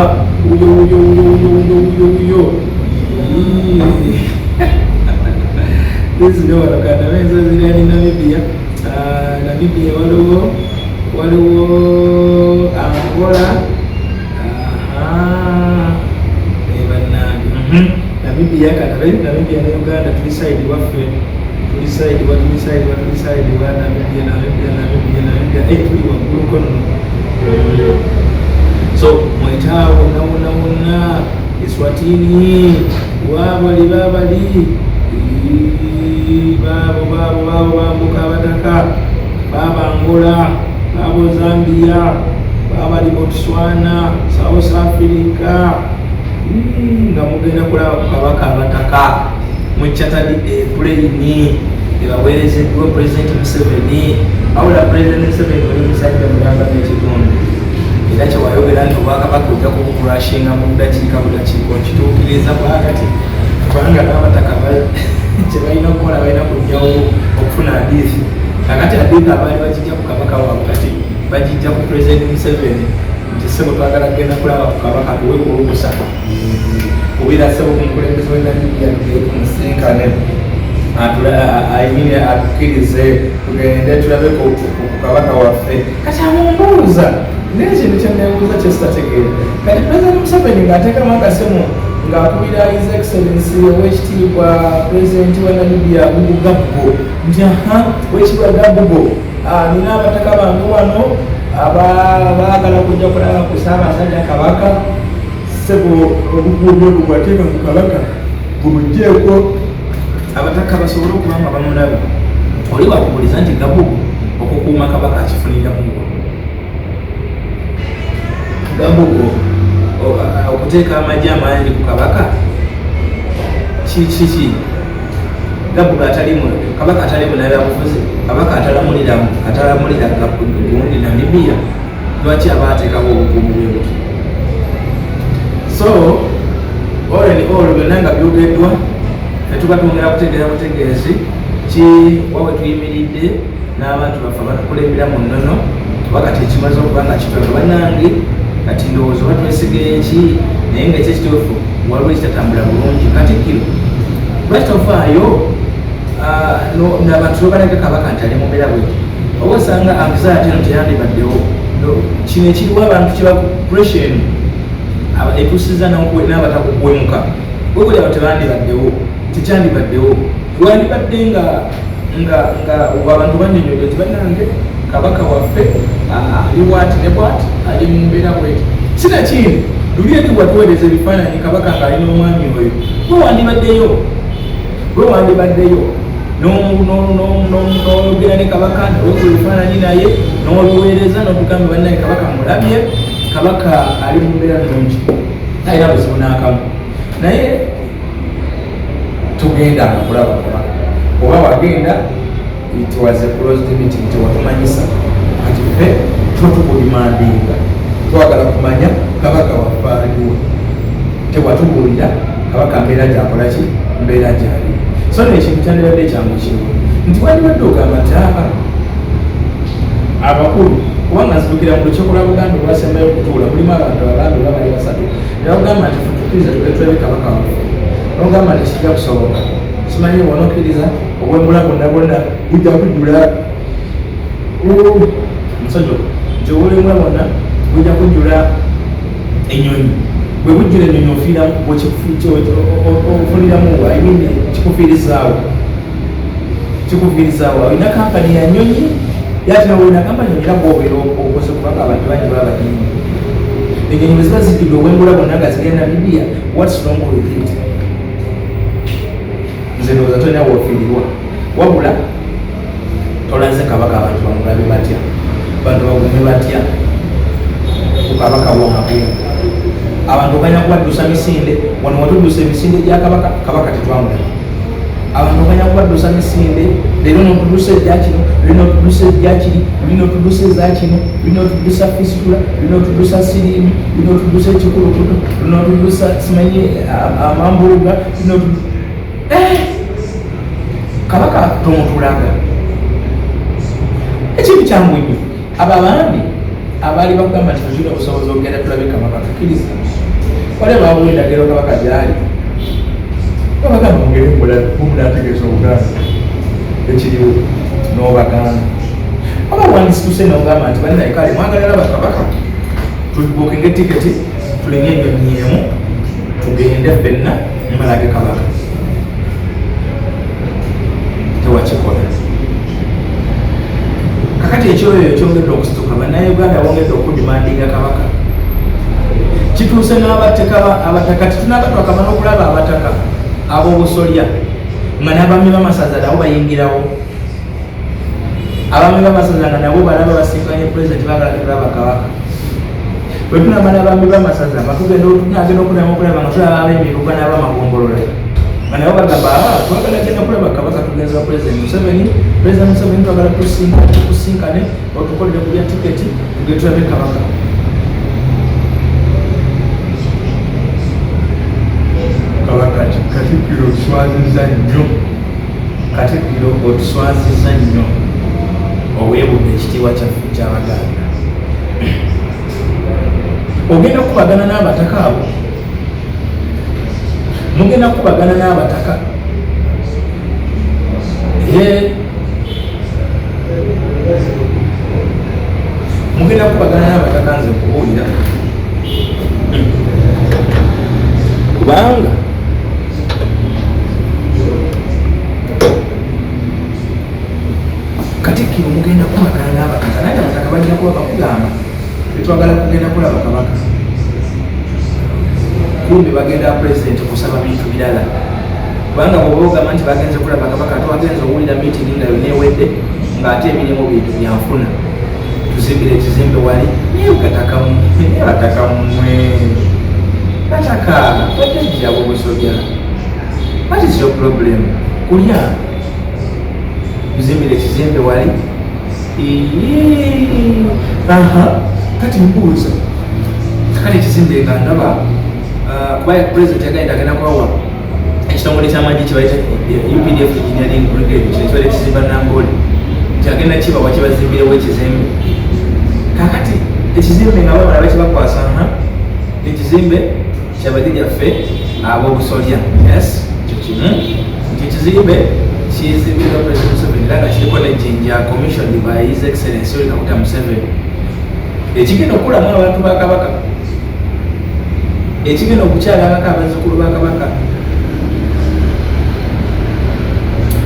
[SPEAKER 6] wuyo wuyo wuyo wuyo wuyo wuyo wuyo zizire wano kanabe enzo zirani Namibia ah, Namibia waliwo waliwo Angola bannange mhm. Namibia kanabe Namibia ne Uganda tuli side waffe tuli side wa tuli side wa tuli side wa Namibia Namibia Namibia Namibia eh tuli wagguluko nno so mweta wonna wonna wonna Eswatini wabali babali baabo baabo baabo bambuka abataka baaba Angola baabo Zambia babali Botswana South Africa nga mugenda kulaba ku kabaka abataka mu chartered airplane ebaweerezeddwa President Museveni wabula President Museveni oli musajja mulamba n'ekitundu era kyewayogera nti obwakabaka ojja kubukurashinga mu budakiika budakiika okituukiriza bwakati kubanga n'abataka kyebalina okukola balina kujjawo okufuna adiithi kakati adiithi abaali bagijja ku kabaka waabwe kati bagijja ku President Museveni nti ssebo twagala kugenda kulaba ku kabaka tuwe ku lukusa kubira ssebo ku mukulembeze we Namibia tugende tumusinkane ayimire atukkirize tugende tulabe ku kabaka waffe kati amumbuuza naye ekintu kyenebuuza kyesitategeera kati President Museveni ng'ateekamu akasimu ng'akubira His Excellency ow'ekitiibwa Pulezidenti wa Namibia Gugu Gabbo nti aha ow'ekitiibwa Gabbo ah, nina abataka bange wano baagala kujja kulaba ku Ssaabasajja Kabaka ssebo obukuumi obwo bwateeka ku Kabaka bumuggyeko abataka basobole okuba nga bamulaba oli wakubuliza nti Gabugu okukuuma Kabaka akifuniramu Gabugu okuteeka amagye amangi ku Kabaka kiki Gabugu atalimu Kabaka atali munabyabufuzi Kabaka atalamulira atalamulira gundi Namibia lwaki aba ateekawo obukuumi bwe buti so all in all byonna nga byogeddwa fetuba twongera kutegeera butegeezi ki wa we tuyimiridde n'abantu baffe abatukulembera mu nnono kuba kati ekimaze okuba nga kitono bannange kati ndowooza oba twesiga eki naye nga ekyekituufu waliwo ekitatambula bulungi katikkiro lwaki tofaayo ah, nabantu lwebalaga kabaka nti ali mu mbeera bweti oba osanga anxiety eno teyandibaddewo kino ekiriwo abantu kiba pressure eno etuusiza n'abatakukuwemuka webuli abo tebandibaddewo tekyandibaddewo wandibadde nga nga nga abantu banyonyodde nti bannange kabaka waffe ali bwati ne bwati ali mu mbeera bweti sinakindi Luli eri watuweereza ebifaananyi Kabaka ng'ali n'omwami oyo, gwe wandibaddeyo, gwe wandibaddeyo n'oyogera ne Kabaka, newekuba ebifaananyi naye n'obiweereza n'otugamba, bannange Kabaka mulabye, Kabaka ali mu mbeera nnungi, talina buzibu n'akamu. Naye tugendanga kulaba Kabaka, oba wagenda, it was a closed meeting, tewatumanyisa. Kati ffe tuba tukudemandinga, twagala kumanya Kabaka waffe aliwo. Tewatubuulira Kabaka mbeera gyakola ki, mbeera gyali. So no ekintu kyandibadde kyangu kimu nti wandibadde ogamba nti aba abakulu, kubanga nzijukira mu lukiiko lwa Buganda olwasembayo okutuula mulimu abantu abaambi oba bali basatu, ne bagamba nti tukkiriza tugende tulabe Kabaka waffe. Nogamba nti kijja kusoboka, simanyi bwonokkiriza obwembula bwonna bwonna bujja kujjula omusajja, nti obwembula bwonna bujja kujjula ennyonyi. Bwe bujjula ennyonyi ofuniramu, I mean, kikufiirizaawo, kikufiirizaawo. Olina kampani ya nnyonyi yati, olina kampani era gwobeera okoze, kubanga abantu bangi baba badini. Ennyonyi bwe ziba zijjudde obwengula bwonna nga zigenda Namibia, what's wrong with it? Nze ndowooza tolina wofiirirwa, wabula tolaze Kabaka. Abantu bamulabe batya? Abantu bagume batya ku Kabaka waabwe? Abantu oganya kubaddusa misinde. Wano watuddusa emisinde gya Kabaka, Kabaka tetwamulaba. Abantu oganya kubaddusa misinde, leero notudusa ejja kino, luli notudusa ejja kiri, luli notudusa eza kino, luli notudusa fistula, luli notudusa siriimi, luli notudusa ekikulukuto, luli notudusa simanyi amambuluga, luli. Kabaka tomutulaga. Ekintu kyangu nnyo. Abo abandi abaali bakugamba nti tulina obusobozi okugenda tulabe Kabaka, tukkiriza wali babuwa endagiro Kabaka gyali, babagamba mugende mumunategeeza Obuganda ekiriwo, n'obaganda oba wandisituse n'ogamba nti bannaye kale mwagala laba Kabaka, tubookinga etiketi, tulinye ennyonyi emu, tugende ffenna mbalage Kabaka. Tewakikola. Kakati ekyoyo ekyongedde okusituka, Bannayuganda bongedde okudemandinga Kabaka. Kituuse n'abateka abataka, titunaba twakamala okulaba abataka ab'obusolya nga n'abaami b'amasaza nabo bayingirawo. Abaami b'amasaza nga nabo balaba basinkanye Pulezidenti, baagala tulaba Kabaka. Bwe tunamala abaami b'amasaza nga tugenda, tunagenda okuddamu okulaba nga tulaba ab'emiruka n'abamagombolola nga nabo bagamba, "Ah, twagala genda kulaba Kabaka, tugenza wa Pulezidenti Museveni. Pulezidenti Museveni twagala tusinkane, otukolere ku bya tiketi tugende tulabe Kabaka." Kabaka, Katikkiro otuswaziza nnyo, Katikkiro otuswaziza nnyo. Oweebudde ekitiibwa kyaffe ekyabaganda. Ogenda kukubagana n'abataka abo, mugenda kukubagana n'abataka. Ee, mugenda kukubagana n'abataka. Nze nkubuulira, kubanga Katikkiro mugenda kukubagana n'abataka, naye abataka bajja kuba bakugamba tetwagala kugenda kulaba Kabaka, kumbe bagenda Pulezidenti kusaba bintu birala. Kubanga bwoba ogamba nti bagenze kulaba Kabaka, twagenza owulira meeting nga yonna ewedde ng'ate emirimu bintu byanfuna, tuzimbire ekizimbe wali. Naye kataka, naye bataka mmwe, bataka bajjajja bobusolya, what is your problem? Kulya tuzimbire ekizimbe wali. Ii, aha, kati mbuuza, kati ekizimbe nga ndaba, kuba President yagenda agenda kubawa ekitongole ky'amagye kibayita UPDF Engineering Brigade, kino kibadde kizimba Nambole, nti agenda kibawa kibazimbirewo ekizimbe. Kakati ekizimbe nga bamala bakibakwasa, ha, ekizimbe kyabajjajjaffe ab'obusolya, yes, kyo kimu nti ekizimbe kizimbiddwa President Museveni era nga kiriko nejjinja commissioned by His Excellency Yoweri Kaguta Museveni, ekigenda okukulamu abantu ba Kabaka, ekigenda okukyalangako abazzukulu ba Kabaka.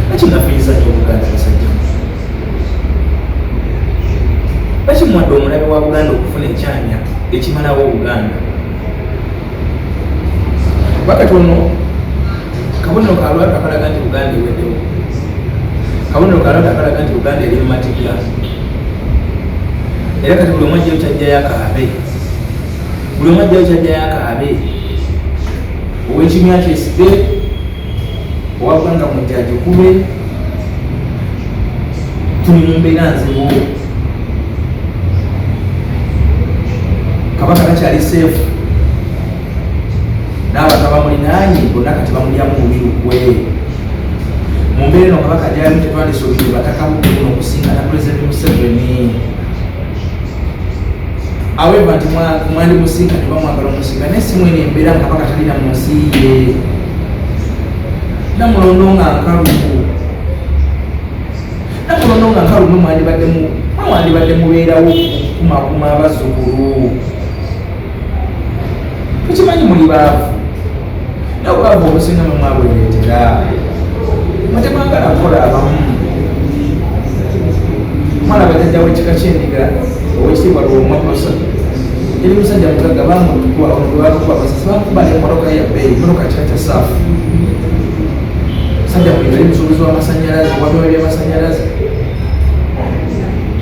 [SPEAKER 6] Bakinafiiza nnyo Obuganda, basajja. Bakimuwadde omulabe wa Buganda okufuna ekyanya ekimalawo Obuganda. Kuba kati ono kabonero ka lwatu akalaga nti Buganda eweddewo, kabonero ka lwatu akalaga nti Buganda eri mu matigga. Era kati buli omu ajjayo kyajjayo akaabe, buli omu ajjayo kyajjayo akaabe. Ow'ekimya kyesibe, owa ggwanga mujja agikube. Tuli mu mbeera nzibu, Kabaka takyali seefu, n'abantu abamulinaanye bonna kati bamulyamu bubi lukwe. Mu mbeera eno Kabaka gyalimu tetwandisuubidde bataka buno okusingana Pulezidenti Museveni. However, nti mwandimusinkanye oba mwagala omusinga, naye si mwene embeera nga Kabaka talina mu nsi ye. Namulondo nga nkalu, Namulondo nga nkalu, mwe mwandibadde mubeerawo okukumakuma abazzukulu. Tukimanyi muli baavu, naye obwavu obusinga mwe mwabwereetera. Mwe temwagala kukola. Abamu mwalaba jjajja w'ekika ky'endiga, Owekitiibwa Lwomwa Prosa, eri musajja mugagga, bamutukuba bamukuba amasasi, bamukuba n'emmotoka ya bbeeyi, emmotoka kika kya saafu. Musajja mulimi, ali musuubuzi w'amasanyalaze, wabyuma by'amasanyalaze.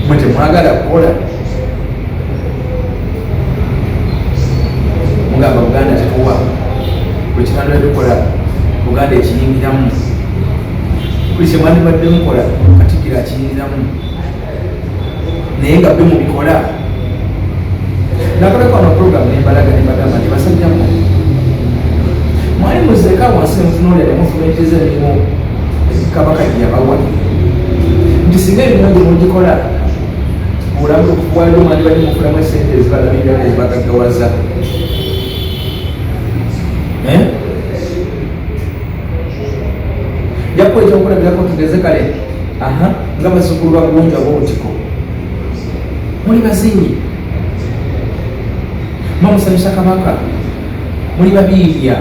[SPEAKER 6] Mwe temwagala kukola, mugamba Buganda tetuwa buli kitandula tukola, Buganda ekiyingiramu. Buli kyemwandibadde mukola, Katikkiro akiyingiramu, naye nga bwe mubikola. Nakolako ano program nembalaga nembagamba nti basajja mmwe mwali muzeeka wansi nemutunuulira nemufumiitiriza emirimu Kabaka gye yabawa, nti singa emirimu gye mugikola, obulamu bwaliwo mwandibadde mufunamu esente ezibalabirira nezibagaggawaza. Eh? Jakuwa ekyokulabirako, tugeze kale aha nga bazzukulu ba Gunju ab'obutiko, muli bazinyi, mwamusanyusa Kabaka, muli babiibya,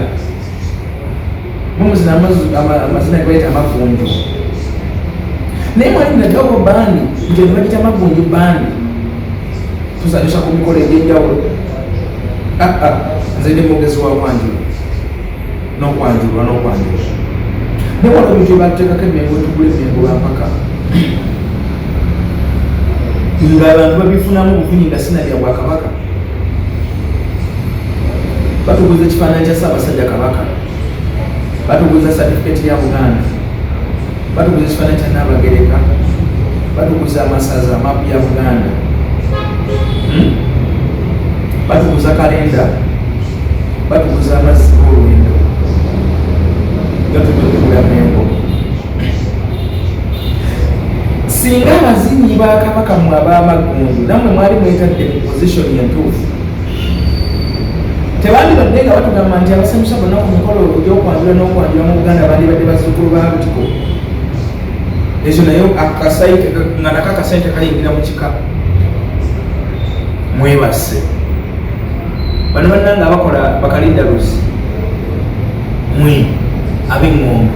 [SPEAKER 6] mumuzina amazina gebayita amavunju, naye mwali munaddako bandi nti bagita magunju bandi, tusanyusa ku mikolo egy'enjawulo. Ah, ah, nze ndi mwogezi wa kwanjula n'okwanjulwa n'okwanjula, naye waliwo ebintu byebatuteekako emmengo, tugula emmengo lwampaka ng'abantu babifunamu obufunyi nga sinabya bwakabaka. Batuguza ekifaananyi kya Ssaabasajja Kabaka, batuguza satifiketi ya Buganda, batuguza ekifaananyi kya Nnaabagereka, batuguza amasaza, maapu ya Buganda, Batuguza kalenda, batuguza amazzi g'olwendo gatudde okugula Mengo. Singa abazinyi ba Kabaka mwe ab'amaggundu nammwe mwali mwetadde mu position entuufu, tebandibadde nga batugamba nti abasanyusa bonna ku mikolo egy'okwanjula n'okwanjula mu Buganda bandibadde bazzukulu ba Butiko. Ekyo naye nga nako akasente kayingira mu kika. Mwebase bano bannanga abakola bakalindaluzi, mwe ab'eŋŋombe,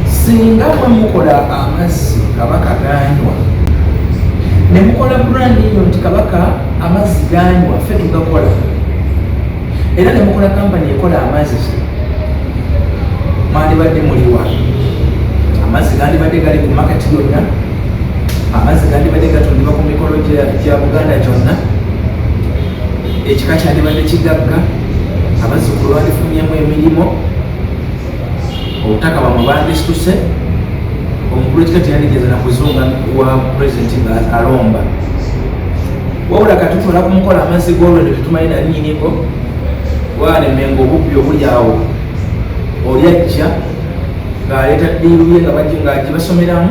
[SPEAKER 6] singa mwe mukola amazzi Kabaka ganywa, ne mukola brand eno nti Kabaka amazzi ganywa ffe tugakola, era ne mukola kampani ekola amazzi, mwandibadde muliwa? Amazzi gandibadde gali ku maketi yonna, amazzi gandibadde gatundibwa ku mikolo gya Buganda gyonna, ekika kyandibadde kigagga, abazzukulu bandifunyemu emirimu, obutaka bamwe bandisituse, omukulu w'ekika teyandigeza na kuzunga wa pulezidenti nga alomba. Wabula kati tutwala kumukola amazzi g'olwendo, tetumanyi na nnyiniko waana emengo, obubbi obuli awo. Oli ajja ng'aleeta ddiiru ye nga ng'agibasomeramu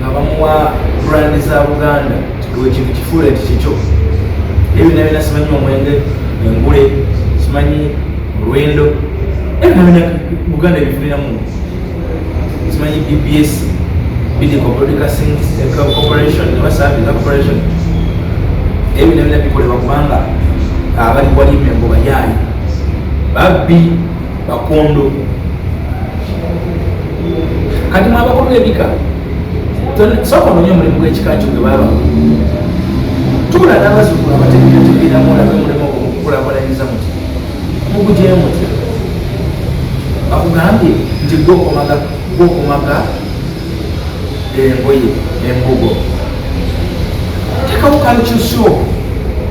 [SPEAKER 6] nga bamuwa brand za Buganda, ekintu kifuule nti kikyo. Ebyo byonna byonna, simanyi omwenge, engule, simanyi olwendo, ebyo byonna byonna Buganda ebifuniramu. Simanyi BBS, Bidco Broadcasting Corporation oba Service Corporation, ebyo byonna byonna bikolebwa kubanga abali wali Mengo bayaayi, babbi, bakondo. Kati mwe abakulu b'ebika, sooka ononye omulimu gw'ekika kyo gwe baba. Tuula n'abazzukulu abategeerategeeramu olabe omulimu ogwo mugukulakulanyiza mutya, mugugyeyo mutya. Bakugambye nti gwe okomaga gwe okomaga engoye embugo, tekawo culture shop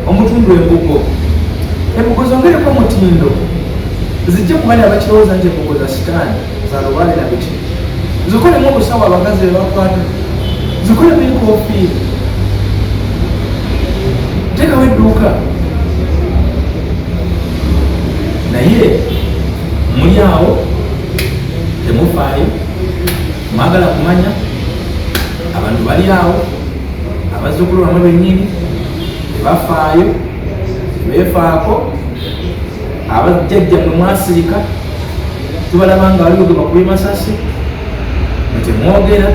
[SPEAKER 6] omutundu embugo, embugo zongereko omutindo zijje kubali abakirowooza nti embugo za sitaani za lubaale na biki. Zikolemu obusawo abakazi be bakwata, zikolemu enkofiira, teekawo edduuka. Naye muli awo temufaayo, mwagala kumanya abantu bali awo, abazzukulu bamwe bennyini tebafaayo, tebeefaako. Abajjajjammwe mwasirika, tubalaba nga waliwo gwe bakubye masasi mwe temwogera,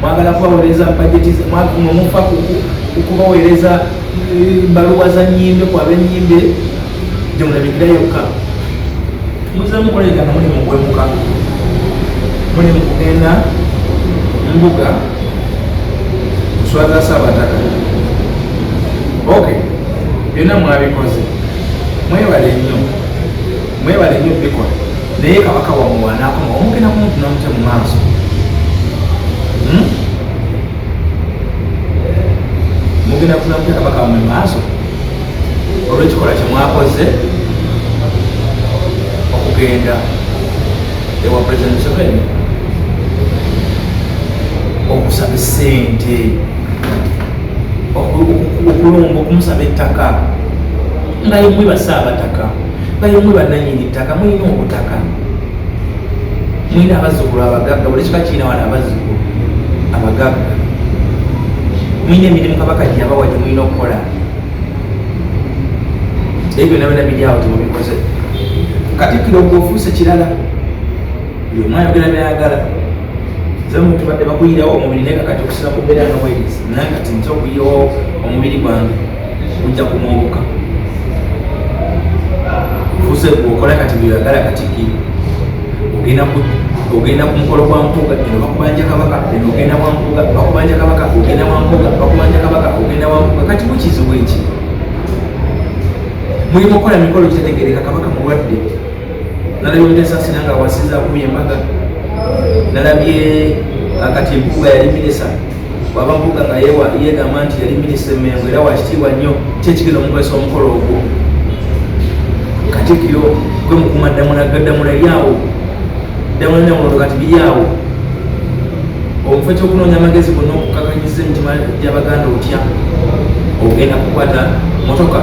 [SPEAKER 6] mwagala kubaweereza bajeti, mwe mufa kubaweereza baluwa za nnyimbe ku ab'ennyimbe gye mulabikira yokka. Muze mukolegana, muli mu kwemuka, muli mu kugenda mbuga kuswaza Ssaabataka. Ok, byonna mwabikoze, mwebale nnyo, mwebale nnyo bikola. Naye kabaka wammwe wanaakoma omugenda kumutuna mutya mu maaso? Mugenda kutuna mutya kabaka wammwe mu maaso olw'ekikolwa kye mwakoze okugenda ewa President Museveni okusaba essente, okulomba, okumusaba ettaka, nga yemwe basaabataka, nga yemwe bannanyini ttaka, mulina obutaka, mulina abazzukulu abagagga, buli kika kirina wano abazzukulu abagagga, mulina emirimu kabaka gye yabawa gye mulina okukola. Ebyo byonna byonna biri awo temubikoze. Katikkiro gwe ofuuse kirala, buli omu ayogera byayagala. Nze muntu badde bakuyirawo omubiri, naye kakati okusira ku mbeera nga bwerizi, naye kati nze okuyiwawo omubiri gwange gujja kumwongoka. Ofuuse gweokola kati byoyagala. Katikkiro ogenda ku mukolo gwa Mpuuga, eno bakubanja kabaka, eno ogenda wa Mpuuga bakubanja kabaka, ogenda wa Mpuuga bakubanja kabaka, ogenda wa Mpuuga. Kati mukizibu eki mulimu okukola mikolo gitategereka. Kabaka mulwadde. Nalabye Mutesaasira nga awasiza akubye embaga, nalabye kati Mpuuga yali minisita, waba Mpuuga nga yegamba nti yali minisita emengo era wakitiibwa nnyo, kyekigenda omukozesa omukolo ogwo. Katikkiro gwe mukuma ddamula, ddamula lyawo, ddamula namulondo kati biri awo. Omufo ekyokunoonya amagezi gonna okukakanyiza emitima gy'Abaganda, otya ogenda kukwata motoka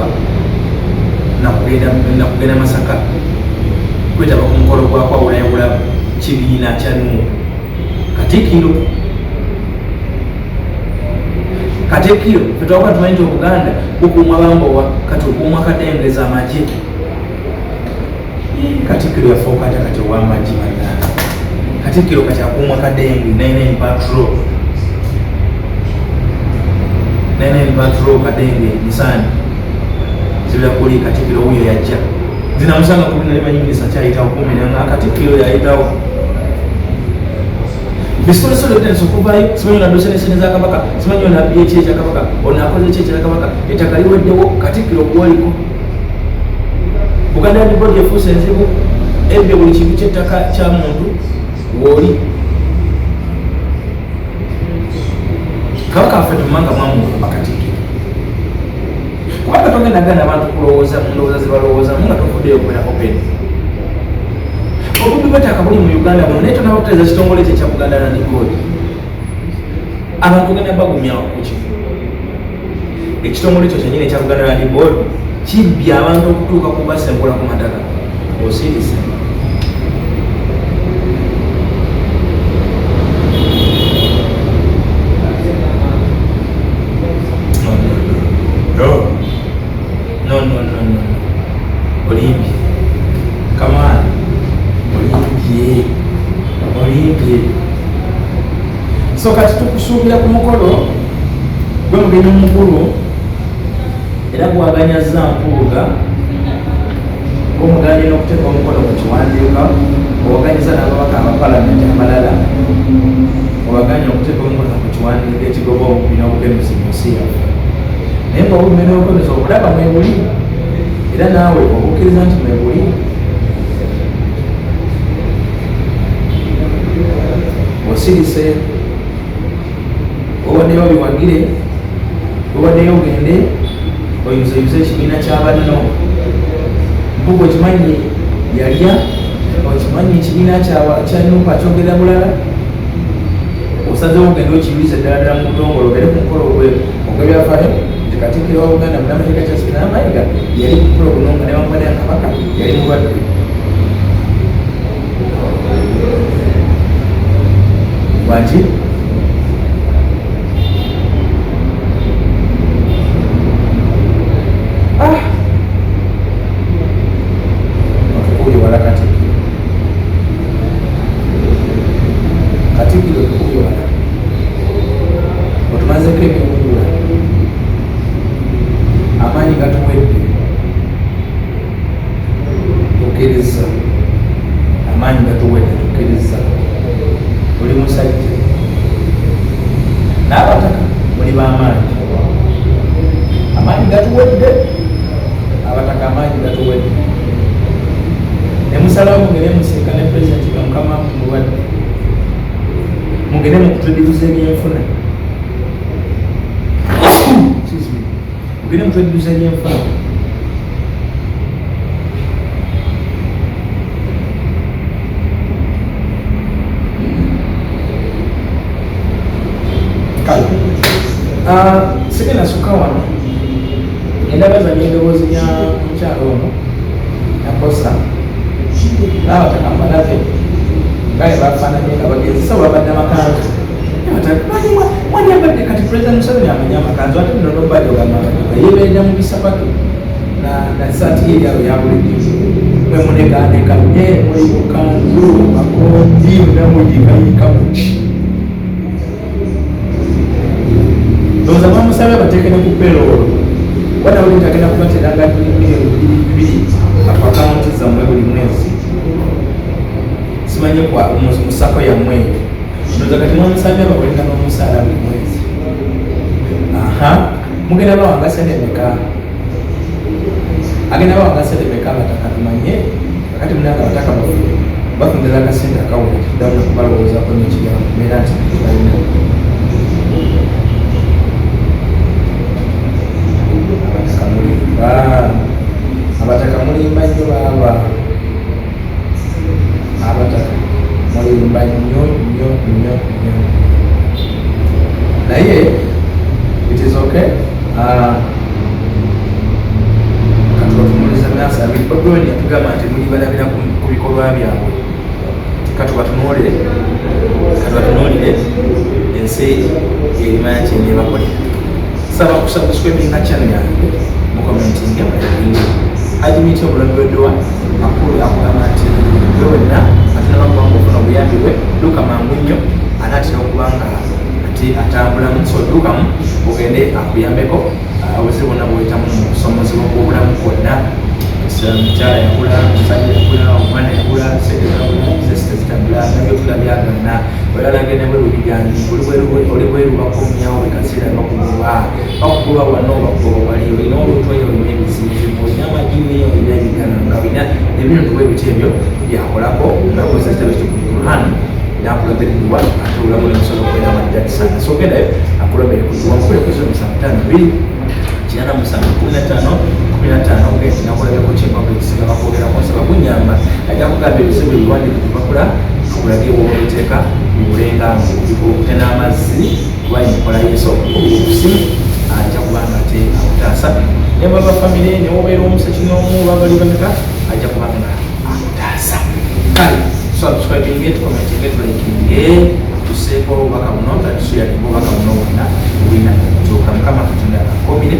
[SPEAKER 6] nakugenda Masaka kwetaba ku mukolo gwakwawulayawula kibiina kya NUP. Katikkiro, Katikkiro, fetwakuba tumanyi nti Obuganda bukuumwa bambowa, kati okuumwa kadengeza amagye. Katikkiro yafuuka ate kati ow'amagye. Bannange, Katikkiro kati akuumwa kadenge 99 patrol, 99 patrol, kadenge Nissan zibira kuli. Katikkiro wuyo yajja, zinamusanga kuli, nali manyi minisita kyayitawo, kumbi nga Katikkiro yayitawo. Bisolosolo bitandise okuvayo, simanyi onaduse nesente za kabaka, simanyi onabye eki ekya kabaka, onakoze eki ekya kabaka, ettaka liweddewo. Katikkiro gwoliko, Buganda Land Board efuuse enzibu, ebyo buli kintu kyettaka kya muntu wooli. Kabaka waffe tumanga mwamuvuma Katikkiro, kubanga togenda gana abantu kulowooza mu ndowooza zebalowoozamu nga tovuddeyo okubeera open. Obubbi bw'ettaka buli mu Uganda muno, naye tonaba kutereeza kitongole kye ekya Buganda Land Board. Abantu ogenda bagumya kuki? Ekitongole kyo kyenyini ekya Buganda Land Board kibbye abantu okutuuka ku basengula ku mataka. Osirise no no no no no, olimbye, come on, olimbye, olimbye. So kati tukusuubira ku mukolo gwe mugenyi omukulu, era gwaganyazza Mpuuga ng'omuganye n'okuteeka omukono ku kiwandiika, owaganyiza n'ababaka abapalamenti abalala, obaganye okuteeka omukono ku kiwandiiko ekigoba obubbi n'obukenuzi mu nsi yaffe. Naye ng'obulumi n'obukomezi obulaba mwebuli, era naawe obukkiriza nti mwebuli. Osirise, owaddeyo obiwagire, owaddeyo ogende oyuzeyuze ekibiina kya banno. Mpuuga okimanyi yalya, okimanyi ekibiina kya Nuupu akyogera bulala, osazeewo ogende okiyulize ddala ddala mu butongole, ogende ku mukolo ogw'ebyafaayo nti Katikkiro wa Buganda munnamateeka Charles Peter Mayiga yali ku mukolo guno nga newankubadde nga Kabaka yali mulwadde. Wangi? Ah! Otukubye wala Katikkiro. Katikkiro otukubye wala. Otumazeeko ebiwungula. Amaanyi gatuwedde. Tukkiriza. Amaanyi gatuwedde, tukkiriza. Oli musajja. N'abataka muli b'amaanyi. Amaanyi gatuwedde. Abataka amaanyi gatuwedde. Ne musalawo mugende musinkane pulezidenti nga mukama mulwadde. Mugende mu kutweddibuza ebyenfuna. Excuse me. Mugende mu kutweddibuza ebyenfuna. Kale. Sigenda sukka wano. Ngenda bazanya eddoboozi lya mukyala ono Nabosa n'abataka mbalabe nga bwe bafaananye nga bagenze so babadde amakanzu. Mwandiyambadde kati President Museveni amanyi amakanzu, ate nno nobadde ogamba amaduka yeebeerera mu bisapatu na saati ye eryabo ya bulijjo. Mwe munegaaneka nye muli mu kanzu makooti namuyiikayiika muki. Ndowooza mwamusabye abateeke ne ku payroll. Kuba nawe nti agenda kubateeranga miliyoni bbiri bbiri ku akawunti zammwe buli mwezi. Simanyi kwa mu sako yammwe eyo. Ndowooza kati mwamusabye abakolera n'omusaala buli mwezi. Aha, mugenda bawanga ssente mmeka? Agenda bawanga ssente mmeka abataka tumanye? Kakati munange abataka baffe bafunira akasente akawera, tuddamu nakubalowoozaako nnyo ekigambo mbeera nti balina. Abataka mulimba, abataka mulimba nnyo baaba, abataka mulimba nnyo nnyo nnyo nnyo. Naye it is okay. Katubatunuuliza maaso abiri. Bobi Wine yatugamba nti muli balabira ku bikolwa byabwe. Katubatunuulire, katubatunuulire ensi erimanya kyeneebakolera. Saba kusubscribinga channel yange, mucommentinge, mulikinge. Haji Miti omulombi w'edduwa akulu akugamba nti gwe wenna atunaba kuba nga ofuna obuyambi bwe, dduka mangu nnyo, anaatera okuba nga ate atambulamu. So ddukamu ogende akuyambeko obuzibu bwonna bw'oyitamu mu kusomozebwa kw'obulamu kwonna. Omukyala yakula, omusajja yakula, omwana yakula, sente zabula, bizinesi tezitambula, nabyotula byagaana, oyagala genda bweru bigaanyi, oli bweru bakomyawo buli kaseera, bakugoba, bakugoba wano, bakugoba wali, olina olutwe, olina ebizibu, olina amagini, olina ebigananga, olina ebintu bwe bityo ebyo byakolako nga kozesa ekitabo ekyo ku Quran n'akulambira edduwa, ate obulamu nebusobola okubeera amadda sana. So gendayo akulambire ku dduwa, mukule ku 0 7 5 2 8 7 15 15, ogende nakulabeko kyempako ekisinga bakwogerako. Nsaba kunyamba, ajja kugamba ebizibu ebiwandiike tupapula akulage w'obiteeka bibulenga bikulukuta n'amazzi kuba enkola yeso okusimu ajja kuba nga ate akutaasa. Ne baba famire ne wobeera omusekinoomu oba bali bameka, ajja kuba nga akutaasa. Kale subscribinge, tucommentinge, tulikinge, tuseeko obubaka buno, tusuyalinga obubaka buno bwonna bulina okutuuka. Mukama Katonda akomire.